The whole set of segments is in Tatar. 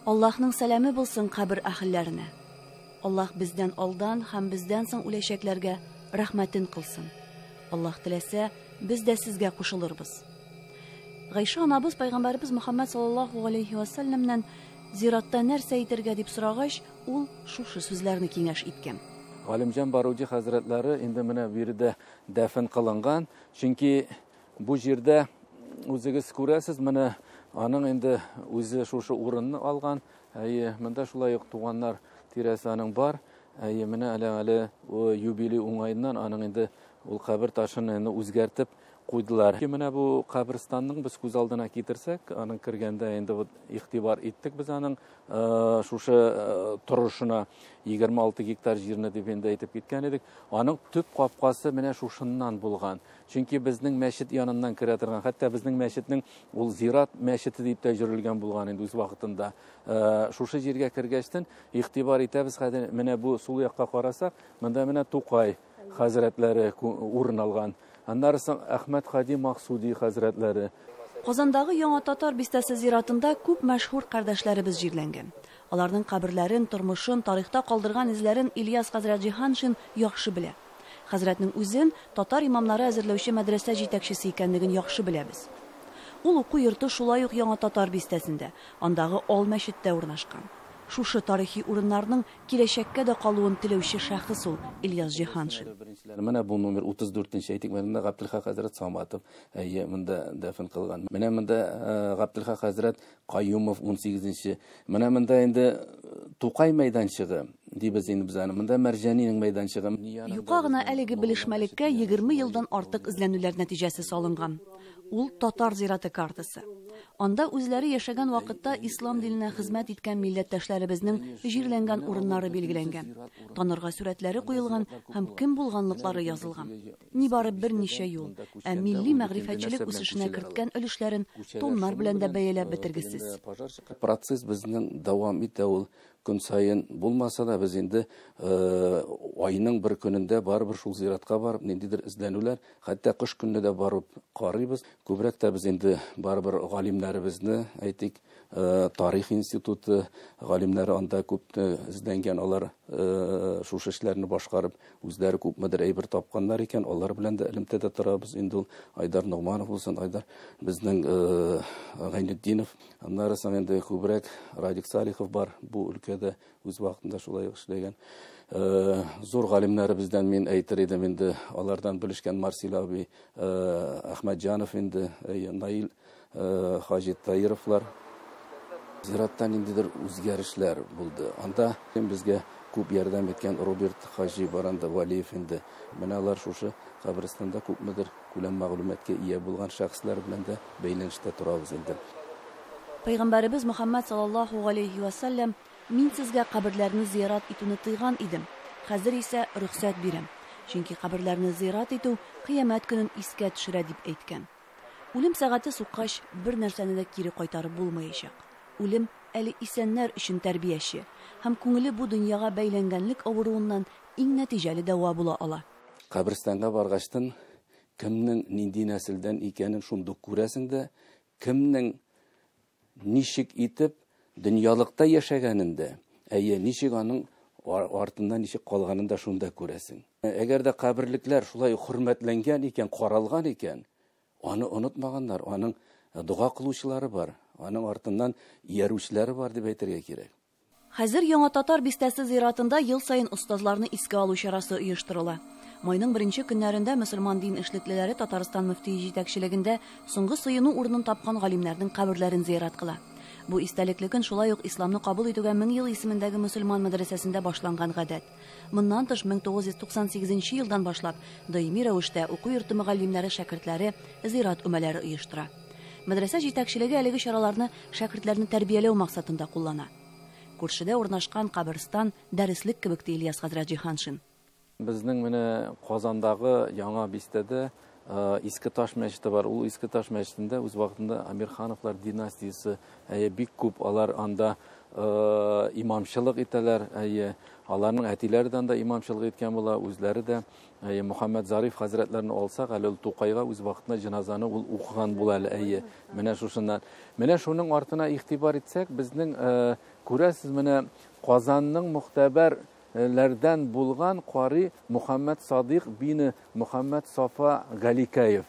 Аллаһның сәламе булсын кабер әһелләренә. Аллаһ бездән алдан һәм бездән соң үләчәкләргә рәхмәтен кылсын. Аллаһ теләсә, без дә сезгә кушылырбыз. Гайшә анабыз Пәйгамбәребез Мөхәммәд саллаллаһу галәйһи вә сәлләмнән зиратта нәрсә әйтергә дип сорагач, ул шушы сүзләрне киңәш иткән. Галимҗан Баруди хәзрәтләре инде менә биредә дәфен кылынган, чөнки бу җирдә үзегез күрәсез, менә аның инде үзе шушы урынны алган. Әйе, монда шулай ук туганнар тирәсе аның бар. Әйе, менә әле әле юбилей уңаеннан аның инде ул кабер ташын инде үзгәртеп куйдылар. Менә бу каберстанның без күз алдына китерсәк, аның кергәндә инде вот игътибар иттек без аның шушы торышына 26 гектар җирне дип инде әйтеп киткән идек. Аның төп капкасы менә шушыннан булган. Чөнки безнең мәчет яныннан керә торган, хәтта безнең мәчетнең ул зират мәчете дип тә йөрелгән булган инде үз вакытында. Шушы җиргә кергәчтен игътибар итәбез, хәзер менә бу сул якка карасак, монда менә Тукай хәзрәтләре урын алган. Аннары соң Әхмәт Хади Максуди хәзрәтләре. Казандагы Яңа Татар бистәсе зиратында күп мәшһүр кардәшләребез җирләнгән. Аларның каберләрен, тормышын, тарихта калдырган эзләрен Ильяс хәзрәт Җиһаншин яхшы белә. Хәзрәтнең үзен татар имамнары әзерләүче мәдрәсә җитәкчесе икәнлеген яхшы беләбез. Ул уку йорты шулай ук Яңа Татар бистәсендә, андагы Ал мәчеттә урнашкан. Шушы тарихи урыннарның киләчәккә дә калуын теләүче шәхес ул Ильяс Җиһаншин. Менә бу номер 34-нче әйтик, монда Габделхак хәзрәт Саматов, әйе, монда дәфен кылган. Менә монда Габделхак хәзрәт Каюмов 18-нче. Менә монда инде Тукай мәйданчыгы дибез инде без аны. Монда Мәрҗанинең мәйданчыгы. Юка гына әлеге белешмәлеккә 20 елдан артык эзләнүләр нәтиҗәсе салынган. Ул татар зираты картасы. Анда үзләре яшәгән вакытта ислам диненә хезмәт иткән милләттәшләребезнең җирләнгән урыннары билгеләнгән. Танырга сүрәтләре куелган һәм кем булганлыклары язылган. Нибары берничә юл, ә милли мәгърифәтчелек үсешенә керткән өлешләрен тоннар белән дә бәяләп бетергесез. Процесс безнең дәвам итә, ул көн саен булмаса да без инде айның бер көнендә барыбер шул зиратка барып ниндидер эзләнүләр, хәтта кыш көнне дә барып карыйбыз. Күбрәк тә без инде барыбер галимнәребезне, әйтик, тарих институты галимнәре анда күп эзләнгән, алар шушы эшләрне башкарып, үзләре күпмедер әйбер тапканнар икән, алар белән дә элемтәдә торабыз. Инде ул Айдар Ногманов булсын, Айдар безнең Гайнетдинов, аннары соң инде күбрәк Радик Салихов бар, бу өлкәдә үз вакытында шулай ук эшләгән. Зур галимнәребездән мин әйтер идем инде, алардан белешкән Марсил абый, Әхмәтҗанов инде, Наил Хаҗи Таировлар. Зиратта ниндидер үзгәрешләр булды. Анда безгә күп ярдәм иткән Роберт Хаҗи Баранда Валиев инде. Менә алар шушы каберстанда күпмедер күләм мәгълүматка ия булган шәхесләр белән дә бәйләнештә торабыз инде. Пәйгамбәребез Мөхәммәд саллаллаһу галәйһи ва сәлләм: "Мин сезгә каберләрне зиярат итүне тыйган идем, хәзер исә рөхсәт бирәм. Чөнки каберләрне зиярат итү кыямәт көнен искә төшерә", дип әйткән. Үлем сәгате суккач, бер нәрсәне дә кире кайтарып булмаячак. Үлем әле исәннәр өчен тәрбияче һәм күңеле бу дөньяга бәйләнгәнлек авыруыннан иң нәтиҗәле дәва була ала. Каберстанга баргачтын кемнең нинди нәселдән икәнен шундук күрәсең дә, кемнең ничек итеп дөньялыкта яшәгәнен дә, әйе, ничек аның артында ничек калганын да шунда күрәсең. Әгәр дә каберлекләр шулай хөрмәтләнгән икән, каралган икән, аны онытмаганнар, аның дога кылучылары бар, аның артыннан иярүчеләре бар дип әйтергә кирәк. Хәзер Яңа Татар бистәсе зиратында ел саен остазларны искә алу чарасы оештырыла. Майның беренче көннәрендә мөселман дин эшлеклеләре Татарстан мөфтие җитәкчелегендә соңгы сыену урынын тапкан галимнәрнең каберләрен зиярат кыла. Бу истәлекле көн шулай ук исламны кабул итүгә 1000 ел исемендәге мөселман мәдрәсәсендә башланган гадәт. Моннан тыш 1998 елдан башлап даими рәвештә уку йорты мөгаллимнәре шәкертләре зират өмәләре оештыра. Мәдрәсә җитәкчелеге әлеге чараларны шәкертләрне тәрбияләү максатында куллана. Күршедә урнашкан каберстан дәреслек кебек, ди Ильяс хәзрәт Җиһаншин. Безнең менә Казандагы яңа бистәдә Иске Таш мәчете бар. Ул Иске Таш мәчетендә үз вакытында Амирхановлар династиясе, әйе, бик күп алар анда имамчылык итәләр, әйе, аларның әтиләре дә анда имамчылык иткән була, үзләре дә. Әйе, Мөхәммәд Зариф хәзрәтләрен алсак, әле ул Тукайга үз вакытында җеназаны ул укыган була әле, әйе. Менә шушыннан. Менә шуның артына игътибар итсәк, безнең, күрәсез, менә Казанның мөхтәбәр ләрдән булган кари Мөхәммәд Садыйк бине Мөхәммәд Сафа Галикаев.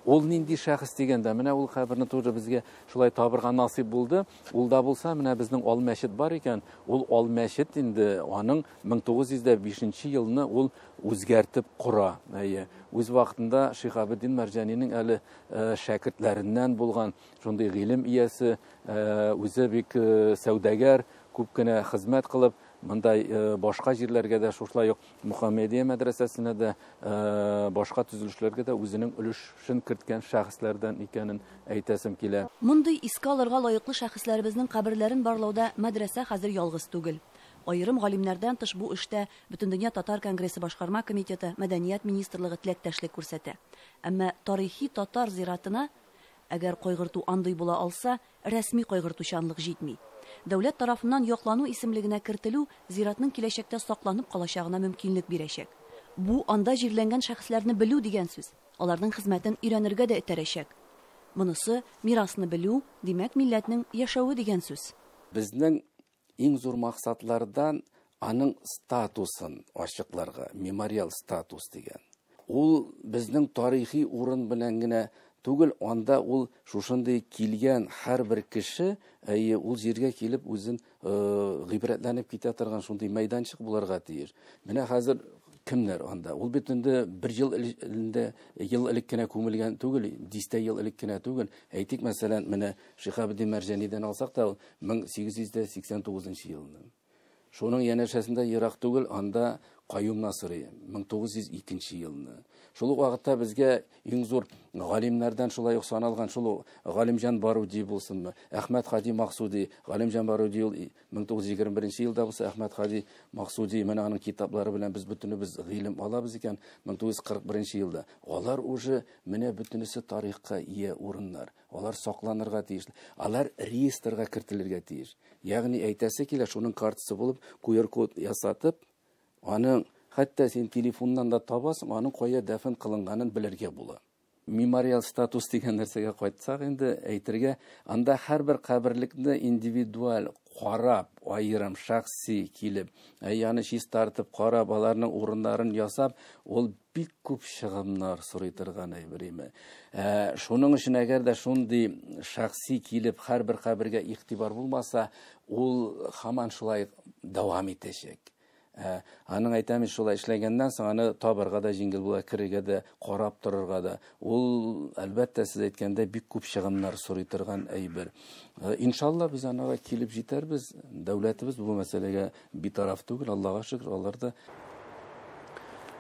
Ул нинди шәхес дигәндә, менә ул каберне тоже безгә шулай табырга насыйп булды. Ул да булса, менә безнең Ал мәчет бар икән, ул Ал мәчет инде аның 1905 елны ул үзгәртеп кора. Әйе, үз вакытында Шиһабетдин Мәрҗанинең әле шәкертләреннән булган шундый гыйлем иясе, үзе бик сәүдәгәр, күп кенә хезмәт кылып, монда башка җирләргә дә шушылай ук Мөхәммәдия мәдрәсәсенә дә, башка төзелешләргә дә үзенең өлешен керткән шәхесләрдән икәнен әйтәсем килә. Мондый искә алырга лаеклы шәхесләребезнең каберләрен барлауда мәдрәсә хәзер ялгыз түгел. Аерым галимнәрдән тыш бу эштә Бөтендөнья татар конгрессы башкарма комитеты, Мәдәният министрлыгы теләктәшлек күрсәтә. Әмма тарихи татар зиратына, әгәр кайгырту андый була алса, рәсми кайгыртучанлык җитми. Дәүләт тарафыннан яклану исемлегенә кертелү зиратның киләчәктә сакланып калачагына мөмкинлек бирәчәк. Бу анда җирләнгән шәхесләрне белү дигән сүз, аларның хезмәтен өйрәнергә дә этәрәчәк. Монысы мирасны белү, димәк, милләтнең яшәве дигән сүз. Безнең иң зур максатлардан аның статусын ачыкларга, мемориал статус дигән. Ул безнең тарихи урын белән генә түгел, анда ул шушындый килгән һәрбер кеше, әйе, ул җиргә килеп үзен гыйбрәтләнеп китә торган шундый мәйданчык булырга тиеш. Менә хәзер кемнәр анда? Ул бит инде бер ел инде ел элек кенә күмелгән түгел, дистә ел элек кенә түгел. Әйтик, мәсәлән, менә Шиһабетдин Мәрҗанидән алсак та, ул 1889 елны. Шуның янәшәсендә ерак түгел, анда Каюм Насыри 1902 елны. Шул ук вакытта безгә иң зур галимнәрдән шулай ук саналган шул ук Галимҗан Баруди булсынмы, Әхмәт Хади Максуди, Галимҗан Баруди ул 1921 елда булса, Әхмәт Хади Максуди, менә аның китаплары белән без бөтенебез гыйлем алабыз икән 1941 елда. Алар уже менә бөтенесе тарихка ия урыннар. Алар сакланырга тиеш. Алар реестрга кертелергә тиеш. Ягъни әйтәсе килә, шуның картасы булып, QR-код ясатып, аның хәтта син телефоннан да табасың, аның кая дәфен кылынганын белергә була. Мемориал статус дигән нәрсәгә кайтсак инде, әйтергә, анда һәрбер каберлекне индивидуаль карап, аерым шәхси килеп, аны чистартып, карап, аларның урыннарын ясап, ул бик күп чыгымнар сорый торган әйбер име. Шуның өчен әгәр дә шундый шәхси килеп һәрбер кабергә игътибар булмаса, ул һаман шулай дәвам итәчәк. Аның әйтәм, шулай эшләгәннән соң аны табырга да җиңел була, керергә дә, карап торырга да. Ул, әлбәттә, сез әйткәндә, бик күп чыгымнар сорый торган әйбер. Иншалла, без анага килеп җитәрбез. Дәүләтебез бу мәсьәләгә битараф түгел, Аллага шөкер, алар да.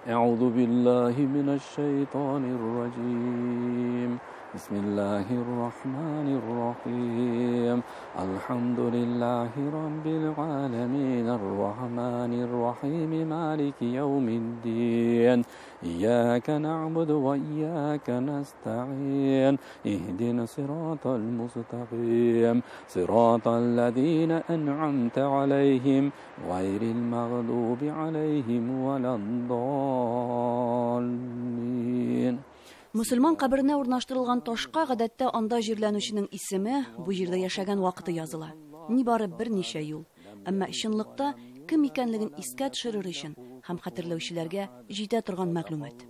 Әгъузу биллаһи минәш шайтанир раҗим. Бисмиллаһир рахманир рахим. Альхамдулиллаһи раббил аламин. Ар-рахманир рахим. Малики яумиддин. Ияка нa'буду ва ияка nasta'in. Иһдина сиратал мустaqim. Сиратал лазина ан'амта алейхим гайрил магъдуби алейхим валад-даллин. Мөселман каберенә урнаштырылган ташка гадәттә анда җирләнүченең исеме, бу җирдә яшәгән вакыты языла. Нибары берничә юл. Әмма чынлыкта кем икәнлеген искә төшерер өчен һәм хәтерләүчеләргә җитә торган мәгълүмат.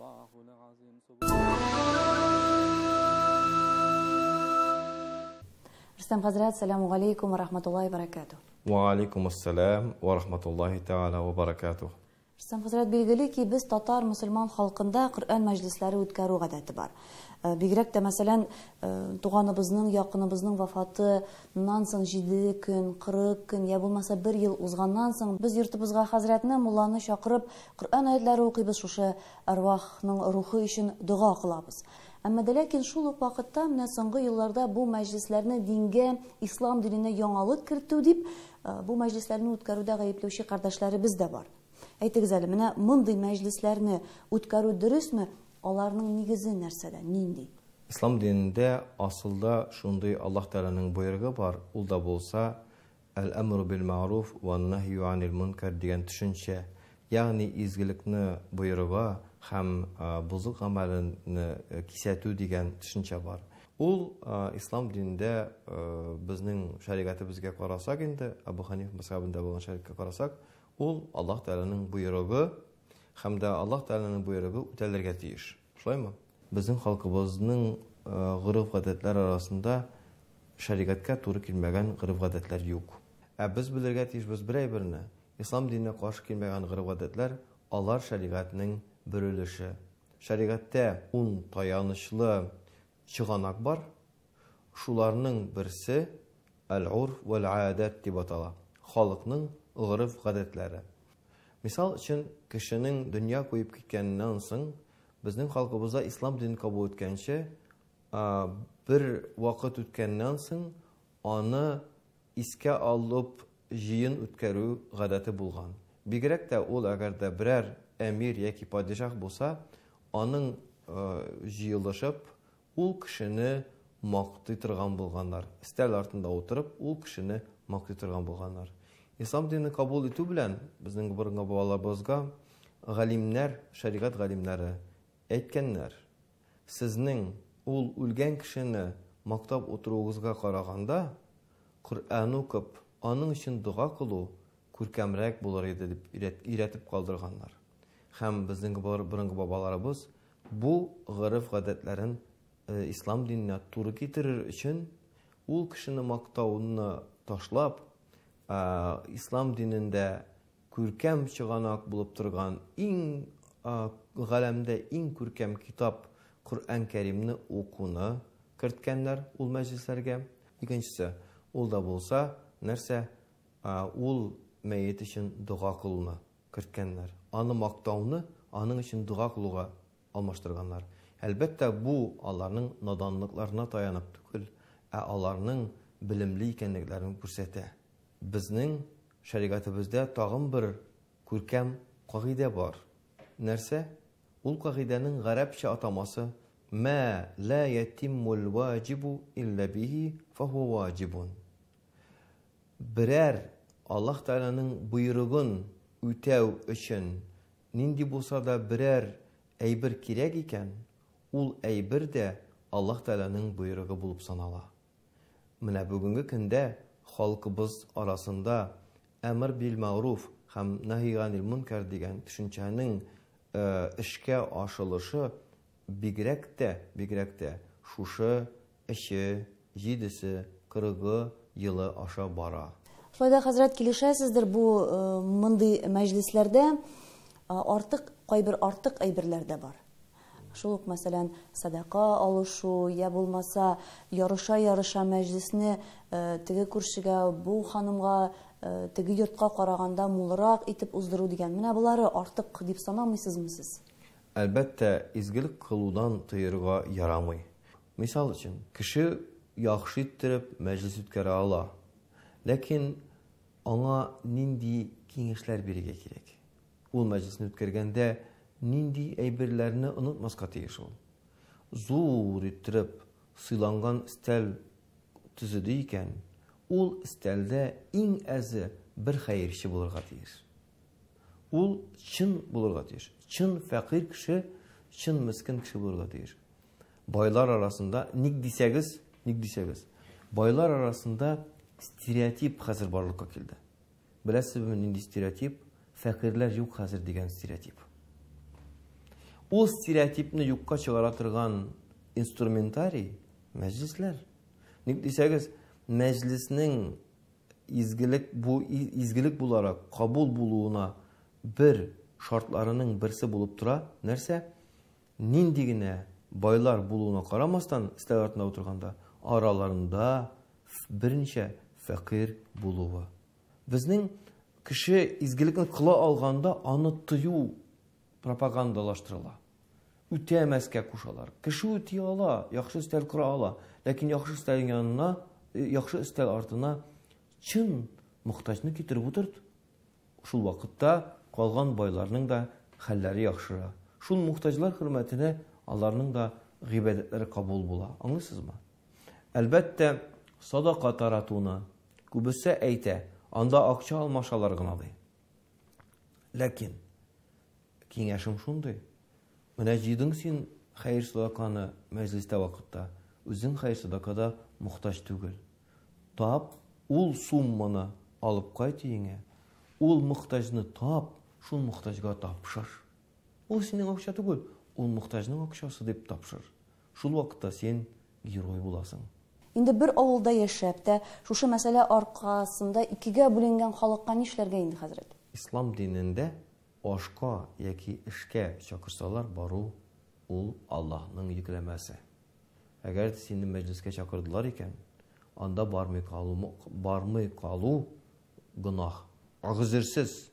Рөстәм хәзрәт, сәламу алейкум ва рахматуллаһи ва баракатуһ. Ва алейкум ассалам ва рахматуллаһи тааля ва баракатуһ. Рөстәм хәзрәт, билгеле ки, без татар мөселман халкында Коръән мәҗлесләре үткәрү гадәте бар. Бигрәк тә, мәсәлән, туганыбызның, якыныбызның вафатыннан соң 7 көн, 40 көн, я булмаса бер ел узганнан соң без йортыбызга хәзрәтне, мулланы чакырып, Коръән аятлары укыйбыз, шушы әрвахның рухы өчен дога кылабыз. Әмма дә ләкин шул ук вакытта менә соңгы елларда бу мәҗлесләрне дингә, ислам диненә яңалык кертү дип, бу мәҗлесләрне үткәрүдә гаепләүче кардәшләребез дә бар. Әйтегез әле, менә мондый мәҗлесләрне үткәрү дөресме? Аларның нигезе нәрсәдә, нинди? Ислам динендә асылда шундый Аллаһ Тәгаләнең боерыгы бар, ул да булса әл-әмру бил мәгъруф вә нәһью анил мункар дигән төшенчә, ягъни изгелекне боерырга һәм бозык гамәлне кисәтү дигән төшенчә бар. Ул ислам динендә безнең шәригатебезгә карасак инде, Әбу Ханиф мәзһәбендә булган шәригатькә карасак, ул Аллаһ Тәгаләнең боерыгы һәм дә Аллаһ Тәгаләнең боерыгы үтәлергә тиеш. Шулаймы? Безнең халкыбызның гореф-гадәтләр арасында шәригатькә туры килмәгән гореф-гадәтләр юк. Ә без белергә тиешбез бер әйберне, ислам диненә каршы килмәгән гореф-гадәтләр, алар шәригатьнең бер өлеше. Шәригатьтә ун таянычлы чыганак бар, шуларның берсе әл-урф вәл-гадәт дип атала, халыкның гореф-гадәтләре. Мисал өчен, кешенең дөнья куеп киткәненнән соң, безнең халкыбызда ислам динен кабул иткәнче, бер вакыт үткәннән соң, аны искә алып җыен үткәрү гадәте булган. Бигрәк тә ул әгәр дә берәр әмир яки падишаһ булса, аның җыелышып, ул кешене мактый торган булганнар. Өстәл артында утырып, ул кешене мактый торган булганнар. Ислам динен кабул итү белән безнең борынгы бабаларыбызга галимнәр, шәригать галимнәре әйткәннәр: сезнең ул үлгән кешене мактап утыруыгызга караганда, Коръән укып, аның өчен дога кылу күркәмрәк булыр иде дип өйрәтеп калдырганнар. Һәм безнең борынгы бабаларыбыз бу гореф-гадәтләрен ислам диненә туры китерер өчен ул кешене мактауны ташлап, ислам динендә күркәм чыганак булып торган иң галәмдә иң күркәм китап Коръән Кәримне укуны керткәннәр ул мәҗлесләргә. Икенчесе, ул да булса, нәрсә, ул мәет өчен дога кылуны керткәннәр. Аны мактауны аның өчен дога кылуга алмаштырганнар. Әлбәттә, бу аларның наданлыкларына таянып түгел, ә аларның белемле икәнлекләрен күрсәтә. Безнең шәригатебездә тагын бер күркәм кагыйдә бар. Нәрсә? Ул кагыйдәнең гарәпчә атамасы мә ла ятиммул ваҗибу илля бихи фахуа ваҗибун. Берәр Аллаһ Тәгаләнең боерыгын үтәү өчен нинди булса да берәр әйбер кирәк икән, ул әйбер дә Аллаһ Тәгаләнең боерыгы булып санала. Менә бүгенге көндә халкыбыз арасында әмр бил мәгъруф һәм наһи ганил мункар дигән төшенчәнең эшкә ашылышы бигрәк тә шушы эче, җидесе, кырыгы елы аша бара. Шулай да, хәзрәт, килешәсездер, бу мондый мәҗлесләрдә артык, кайбер артык әйберләр дә бар. Шул ук, мәсәлән, садака алышу, я булмаса, ярыша-ярыша мәҗлесне теге күршегә, бу ханымга, теге йортка караганда мулрак итеп уздыру дигән. Менә болары артык дип санамыйсызмы сез? Әлбәттә, изгелек кылудан тыерга ярамый. Мисал өчен, кеше яхшы иттереп мәҗлес үткәрә ала. Ләкин аңа нинди киңәшләр бирергә кирәк? Ул мәҗлесне үткәргәндә нинди әйберләрне онытмаска тиеш ул? Зур иттереп сыйланган өстәл төзеде икән, ул өстәлдә иң әзе бер хәерче булырга тиеш. Ул чын булырга тиеш. Чын фәкыйрь кеше, чын мескен кеше булырга тиеш. Байлар арасында, ник дисәгез, ник дисәгез, байлар арасында стереотип хәзер барлыкка килде. Беләсезме нинди стереотип? Фәкыйрьләр юк хәзер дигән стереотип. Ул стереотипны юкка чыгара торган инструментарий мәҗлесләр. Ник дисәгез, мәҗлеснең изгелек бу изгелек буларак кабул булуына бер шартларының берсе булып тора. Нәрсә? Нинди генә байлар булуына карамастан, өстәл артында утырганда, араларында берничә фәкыйрь булуы. Безнең кеше изгелекне кыла алганда аны тыю пропагандалаштырыла. Үтәмәскә кушалар. Кеше үти ала, яхшы өстәл кора ала, ләкин яхшы өстәлнең янына, яхшы өстәл артына чын мохтаҗны китереп утырт. Шул вакытта калган байларның да хәлләре яхшыра. Шул мохтаҗлар хөрмәтенә Аларның да гыйбадәтләре кабул була. Аңлыйсызмы? Әлбәттә, садака таратуны күбесе әйтә, анда акча алмашалар гына ди. Ләкин киңәшем шундый. Менә җыйдың син хәер садаканы мәҗлестә вакытта, үзең хәер садакада мохтаҗ түгел. Тап, ул сумманы алып кайт өеңә, ул мохтаҗны тап, шул мохтаҗга тапшыр. Ул синең акча түгел, ул мохтаҗның акчасы дип тапшыр. Шул вакытта син герой буласың. Инде бер авылда яшәп тә, шушы мәсьәлә аркасында икегә бүленгән халыкка нишләргә инде, хәзрәт? Ислам динендә ашка яки эшкә чакырсалар бару ул Аллаһның йөкләмәсе. Әгәр дә сине мәҗлескә чакырдылар икән, анда бармый калу, бармый калу гөнаһ. Гозерсез,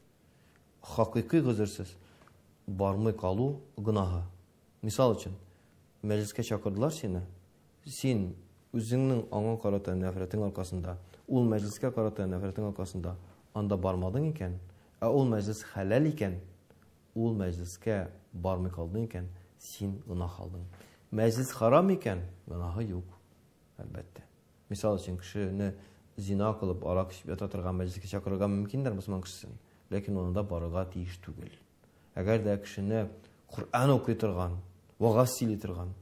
хакыйкый гозерсез бармый калу гөнаһы. Мисал өчен, мәҗлескә чакырдылар сине, син үзеңнең аңа карата нәфрәтең аркасында, ул мәҗлескә карата нәфрәтең аркасында анда бармадың икән, ә ул мәҗлес хәләл икән, ул мәҗлескә бармый калдың икән, син гөнаһ алдың. Мәҗлес харам икән, гөнаһы юк, әлбәттә. Мисал өчен, кешене зина кылып, арак эчеп ята торган мәҗлескә чакырырга мөмкиннәр мөселман кешесен, ләкин ул анда барырга тиеш түгел. Әгәр дә кешене Коръән укый торган, вагаз сөйли торган,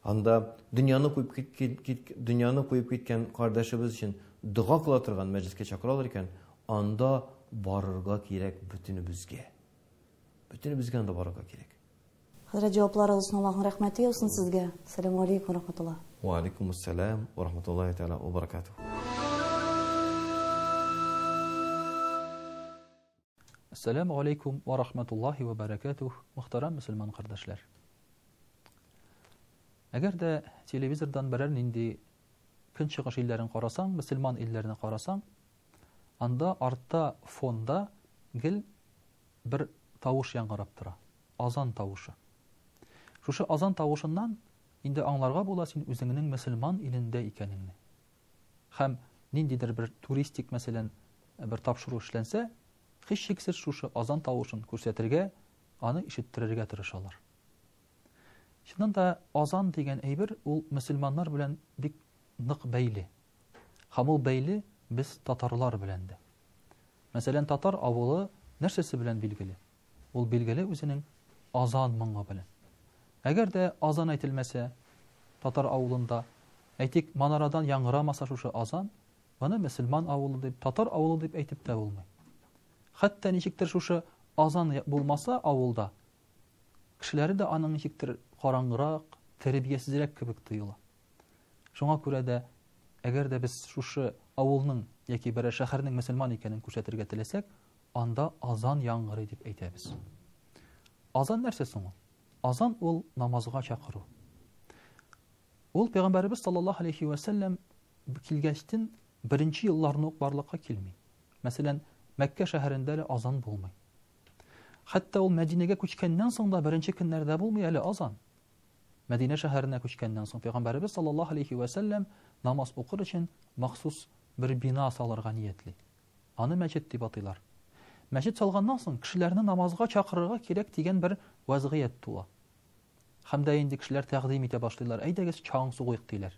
анда дөньяны куеп кит, кит, дөньяны куеп киткән кардәшебез өчен дога кыла торган мәҗлескә чакыралар икән, анда барырга кирәк бөтенебезгә. Бөтенебезгә анда барырга кирәк. Хәзрәт, җавапларыгыз өчен Аллаһның рәхмәте яусын сезгә. Сәламү алейкум ва рахматуллаһ. Ва алейкумуссалам ва рахматуллаһи тәгалә ва баракатуһ. Әссәләмү алейкум ва рахматуллаһи ва бәрәкәтүһ, мөхтәрәм мөселман кардәшләр. Әгәр дә телевизордан берәр нинди көнчыгыш илләрен карасаң, мөселман илләрен карасаң, анда артта фонда гел бер тавыш яңгырап тора. Азан тавышы. Шушы азан тавышыннан инде аңларга була син үзеңнең мөселман илендә икәнеңне. Һәм ниндидер бер туристик, мәсәлән, бер тапшыру эшләнсә, һичшиксез шушы азан тавышын күрсәтергә, аны ишеттерергә тырышалар. Чыннан да, азан дигән әйбер ул мөселманнар белән бик нык бәйле. Һәм ул бәйле без татарлар белән дә. Мәсәлән, татар авылы нәрсәсе белән билгеле? Ул билгеле үзенең азан моңы белән. Әгәр дә азан әйтелмәсә, татар авылында, әйтик, манарадан яңгырамаса шушы азан, моны мөселман авылы дип, татар авылы дип әйтеп тә булмый. Хәтта ничектер шушы азан булмаса авылда, кешеләре дә аның ничектер караңгырак, тәрбиясезрәк кебек тоела. Шуңа күрә дә, әгәр дә без шушы авылның яки берәр шәһәрнең мөселман икәнен күрсәтергә теләсәк, Анда азан яңгырый дип әйтәбез. Азан нәрсә соң ул? Азан ул намазга чакыру. Ул пәйгамбәребез саллаллаһу алейхи ва сәлләм килгәчтен беренче елларны ук барлыкка килми. Мәсәлән, Мәккә шәһәрендә әле азан булмый. Хәтта ул Мәдинәгә күчкәннән соң да беренче көннәрдә булмый әле азан. Мәдинә шәһәренә күчкәннән соң пәйгамбәребез саллаллаһу алейхи ва сәлләм намаз укыр өчен махсус бер бина салырга ниятли. Аны мәчет дип атыйлар. Мәчет салганнан соң, кешеләрне намазга чакырырга кирәк дигән бер вәзгыять туа. Һәм дә инде кешеләр тәкъдим итә башлыйлар, әйдәгез чаң сугыйк, диләр.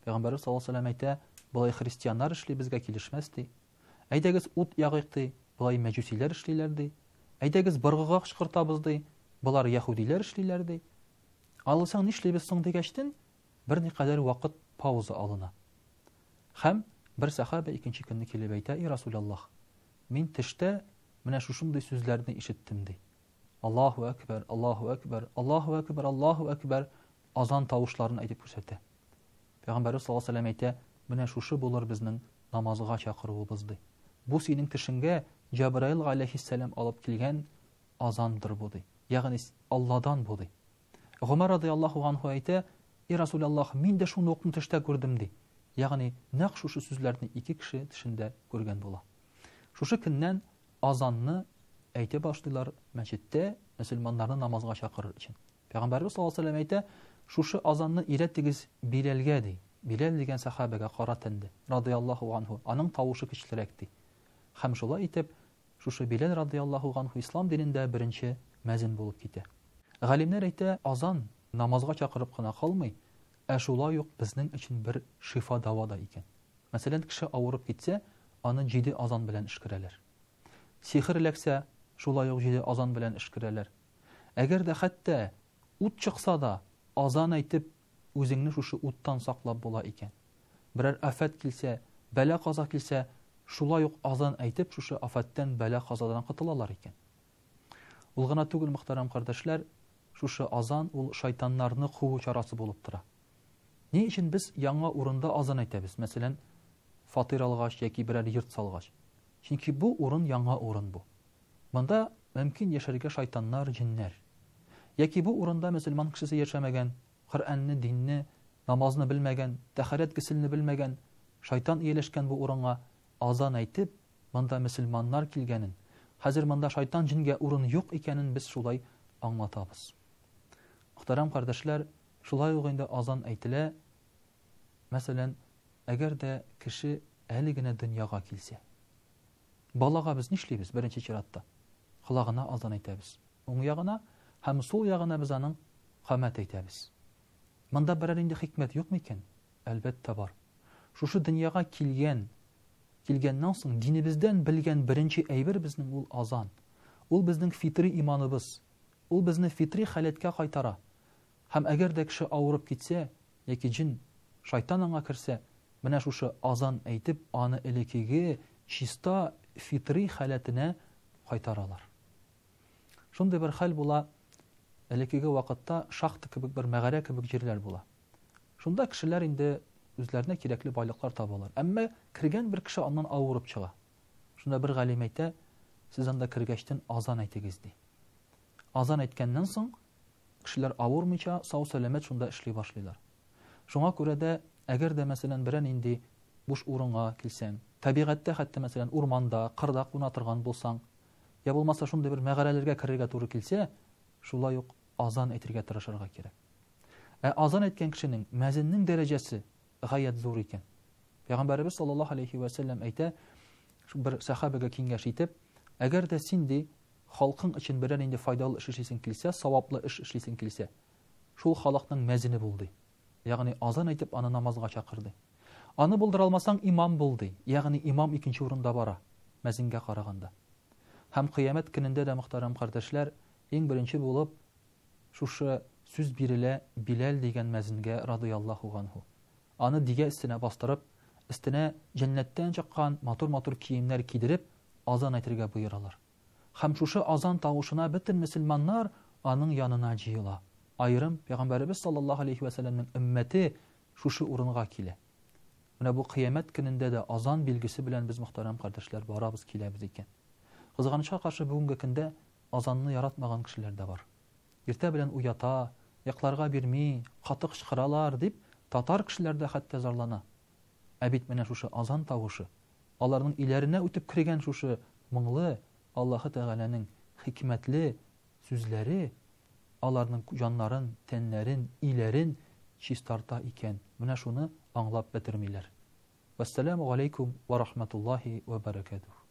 Пәйгамбәребез саллаллаһу алейһи ва сәлләм әйтә, болай христианнар эшли, безгә килешмәс, ди. Әйдәгез ут ягыйк, ди, болай мәҗүсиләр эшлиләр, ди. Әйдәгез быргыга кычкыртабыз, ди, болар яһүдиләр эшлиләр, ди. Алысаң нишлибез соң дигәчтен, берникадәр вакыт пауза алына. Һәм бер сәхабә икенче көнне килеп әйтә, И Расүләллаһ, мин төштә менә шушындый сүзләрне ишеттем, ди. Аллаһу әкбәр, Аллаһу әкбәр, Аллаһу әкбәр, Аллаһу әкбәр азан тавышларын әйтеп күрсәтә. Пәйгамбәребез саллаллаһу алейһи ва сәлләм әйтә, менә шушы булыр безнең намазга чакыруыбыз, ди. Бу синең төшеңгә Җәбраил галәйһиссәлам алып килгән азандыр бу, ди. Ягъни Алладан бу, ди. Гомәр радыяллаһу ганһу әйтә, И Расүләллаһ, мин дә шуны укны төштә күрдем, ди. Ягъни, нәкъ шушы сүзләрне ике кеше төшендә күргән була. Шушы көннән азанны әйтә башлыйлар мәчеттә, мөселманнарны намазга чакырыр өчен. Пәйгамбәребез саллаллаһу алейһи ва сәлләм әйтә, шушы азанны өйрәтегез Биләлгә, ди. Биләл дигән сәхабәгә, кара тәнле, радыяллаһу ганһу, аның тавышы көчлерәк, ди. Һәм шулай итеп, Шушы Биләл радыяллаһу ганһу ислам динендә беренче мәзин булып китә. Галимнәр әйтә, азан намазга чакырып кына калмый, ә шулай ук безнең өчен бер шифа-дәва да икән. Мәсәлән, кеше авырып китсә, аны җиде азан белән өшкерәләр. Сихер эләксә, шулай ук җиде азан белән өшкерәләр. Әгәр дә хәтта ут чыкса да, азан әйтеп, үзеңне шушы уттан саклап була икән. Берәр афәт килсә, бәла-каза килсә, шулай ук азан әйтеп, шушы афәттән, бәла-казадан котылалар икән. Ул гына түгел, мөхтәрәм кардәшләр, шушы азан ул шайтаннарны куу чарасы булып тора. Ни өчен без яңа урында азан әйтәбез, мәсәлән, фатир алгач яки берәр йорт салгач? Чөнки бу урын яңа урын бу. Монда мөмкин яшәргә шайтаннар, җеннәр. Яки бу урында мөселман кешесе яшәмәгән, Коръәнне, динне, намазны белмәгән, тәһарәт-гөселне белмәгән, шайтан ияләшкән бу урынга азан әйтеп, монда мөселманнар килгәнен, хәзер монда шайтан-җенгә урын юк икәнен без шулай аңлатабыз. Мөхтәрәм кардәшләр, шулай ук инде азан әйтелә, мәсәлән, әгәр дә кеше әле генә дөньяга килсә. Балага без нишлибез, беренче чиратта? Колагына азан әйтәбез. Уң ягына һәм сул ягына без аның камәт әйтәбез. Монда берәр инде хикмәт юк микән? Әлбәттә бар. Шушы дөньяга килгән, килгәннән соң динебездән белгән беренче әйбер безнең ул азан. Ул безнең фитри иманыбыз. Ул безне фитри халәткә кайтара. Һәм әгәр дә кеше авырып китсә, яки җен, шайтан аңа керсә, менә шушы азан әйтеп, аны элекеге чиста фитри халәтенә кайтаралар. Шундый бер хәл була, элеккеге вакытта шахта кебек бер мәгарә кебек җирләр була. Шунда кешеләр инде үзләренә кирәкле байлыклар табалар. Әмма кергән бер кеше аннан авырып чыга. Шунда бер галим әйтә, сез анда кергәчтен азан әйтегез, ди. Азан әйткәннән соң, кешеләр авырмыйча, сау-сәламәт шунда эшли башлыйлар. Шуңа күрә дә, әгәр дә, мәсәлән, берәр нинди буш урынга килсәң, табигатьтә хәтта, мәсәлән, урманда, кырда куна торган булсаң, я булмаса шундый бер мәгарәләргә керергә туры килсә, шулай ук азан әйтергә тырышырга кирәк. Ә азан әйткән кешенең, мәзиннең дәрәҗәсе гаять зур икән. Пәйгамбәребез саллаллаһу алейхи вә сәлләм әйтә, бер сәхабәгә киңәш итеп, әгәр дә син ди, халкың өчен берәр нинди файдалы эш эшлисең килсә, саваплы эш эшлисең килсә, шул халыкның мәзине бул ди. Ягъни азан әйтеп аны намазга чакыр ди. Аны булдыра алмасаң, имам бул ди. Ягъни имам икенче урында бара, мәзингә караганда. Һәм кыямәт көнендә дә, мөхтәрәм кардәшләр, иң беренче булып шушы сүз бирелә Биләл дигән мәзингә радыяллаһу ганһу. Аны дигә өстенә бастырып, өстенә җәннәттән чыккан матур-матур киемнәр кидереп, азан әйтергә боералар. Һәм шушы азан тавышына бөтен мөселманнар аның янына җыела. Аерым, Пәйгамбәребез саллаллаһу алейһи вә сәлләмнең өммәте шушы урынга килә. Менә бу кыямәт көнендә дә азан билгесе белән без, мөхтәрәм кардәшләр, барабыз, киләбез икән. Кызганычка каршы, бүгенге көндә азанны яратмаган кешеләр дә бар. Иртә белән уята, йокларга бирми, каты кычкыралар, дип, татар кешеләре дә хәтта зарлана. Ә бит менә шушы азан тавышы, аларның өйләренә үтеп кергән шушы моңлы, Аллаһы Тәгаләнең хикмәтле сүзләре аларның җаннарын, тәннәрен, өйләрен чистарта икән. Менә шуны аңлап бетермиләр. Вәссәламү галәйкүм вә рахмәтуллаһи вә бәрәкәтүһ.